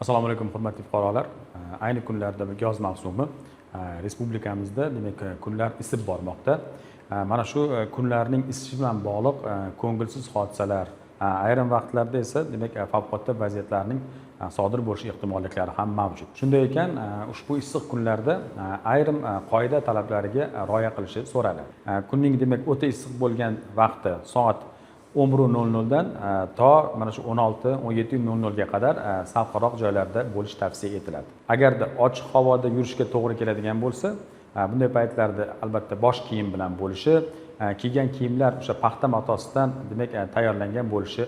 Assalomu alaykum, hurmatli fuqarolar. Ayni kunlarda yoz mavsumi, respublikamizda, demak, kunlar isib bormoqda. Mana shu kunlarning isishi bilan bog'liq ko'ngilsiz hodisalar, ayrim vaqtlarda esa, demak, favqulodda vaziyatlarning sodir bo'lish ehtimolliklari ham mavjud. Shunday ekan, ushbu issiq kunlarda ayrim qoida talablariga rioya qilishi so'raladi. Kunning, demak, o'ta issiq bo'lgan vaqti soat 11:00 dan to mana shu 16, 17:00 ga qadar salqinroq joylarda bo'lish tavsiya etiladi. Agarda ochiq havoda yurishga to'g'ri keladigan bo'lsa, bunday paytlarda albatta bosh kiyim bilan bo'lishi, kiygan kiyimlar o'sha paxta matosidan, demak, tayyorlangan bo'lishi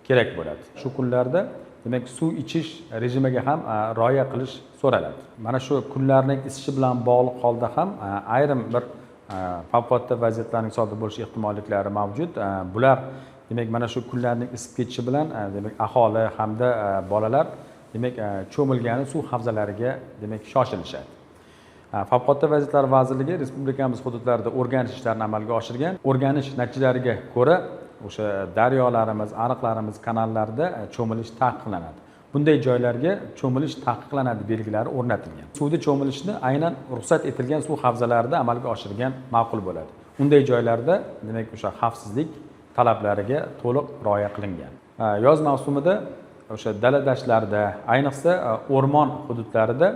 kerak bo'ladi. Shu kunlarda, demak, suv ichish rejimiga ham rioya qilish so'raladi. Mana shu kunlarning isishi bilan bog'liq holda ham ayrim bir favqulodda vaziyatlarning sodir bo'lish ehtimolliklari mavjud. Bular, demak, mana shu kunlarning isib ketishi bilan, demak, aholi hamda bolalar, demak, cho'milgani suv havzalariga, demak, shoshilishadi. Favqulodda vaziyatlar vazirligi respublikamiz hududlarida o'rganish ishlarini amalga oshirgan. O'rganish natijalariga ko'ra, o'sha daryolarimiz, ariqlarimiz, kanallarda cho'milish taqiqlanadi. Bunday joylarga cho'milish taqiqlanadi belgilari o'rnatilgan. Suvda cho'milishni aynan ruxsat etilgan suv havzalarida amalga oshirgan ma'qul bo'ladi. Unday joylarda, demak, o'sha xavfsizlik talablariga to'liq rioya qilingan. Yoz mavsumida o'sha dala dashtlarda, ayniqsa o'rmon hududlarida,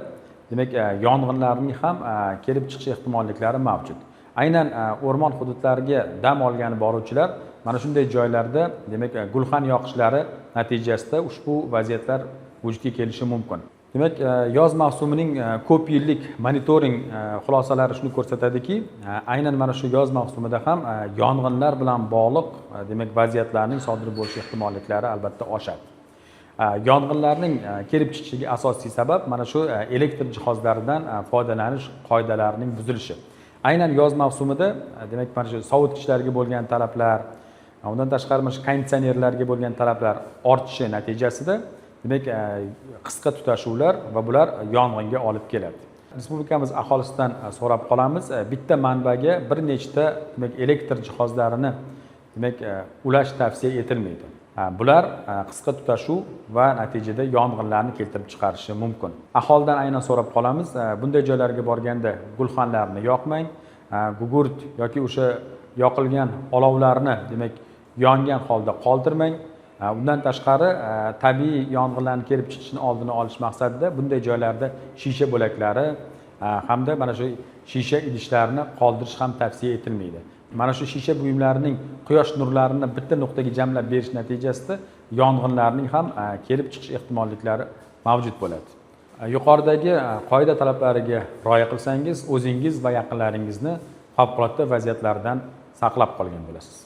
demak, yong'inlarning ham kelib chiqish ehtimolliklari mavjud. Aynan o'rmon hududlariga dam olgani boruvchilar mana shunday joylarda, demak, gulxan yoqishlari natijasida ushbu vaziyatlar vujudga kelishi mumkin. Demak, yoz mavsumining ko'p yillik monitoring xulosalari shuni ko'rsatadiki, aynan mana shu yoz mavsumida ham yong'inlar bilan bog'liq, demak, vaziyatlarning sodir bo'lish ehtimolliklari albatta oshadi. Yong'inlarning kelib chiqishiga asosiy sabab mana shu elektr jihozlaridan foydalanish qoidalarining buzilishi. Aynan yoz mavsumida, demak, mana shu sovutgichlarga bo'lgan talablar, undan tashqari mana shu konditsionerlarga bo'lgan talablar ortishi natijasida, demak, qisqa tutashuvlar va bular yong'inga olib keladi. Respublikamiz aholisidan so'rab qolamiz, bitta manbaga bir nechta, demak, elektr jihozlarini, demak, ulash tavsiya etilmaydi. Bular qisqa tutashuv va natijada yong'inlarni keltirib chiqarishi mumkin. Aholidan aynan so'rab qolamiz, bunday joylarga borganda gulxanlarni yoqmang, gugurt yoki o'sha yoqilgan olovlarni, demak, yongan holda qoldirmang. Undan tashqari, tabiiy yong'inlarni kelib chiqishini oldini olish maqsadida bunday joylarda shisha bo'laklari hamda mana shu shisha idishlarni qoldirish ham tavsiya etilmaydi. Mana shu shisha buyumlarining quyosh nurlarini bitta nuqtaga jamlab berish natijasida yong'inlarning ham kelib chiqish ehtimolliklari mavjud bo'ladi. Yuqoridagi qoida talablariga rioya qilsangiz, o'zingiz va yaqinlaringizni favqulodda vaziyatlardan saqlab qolgan bo'lasiz.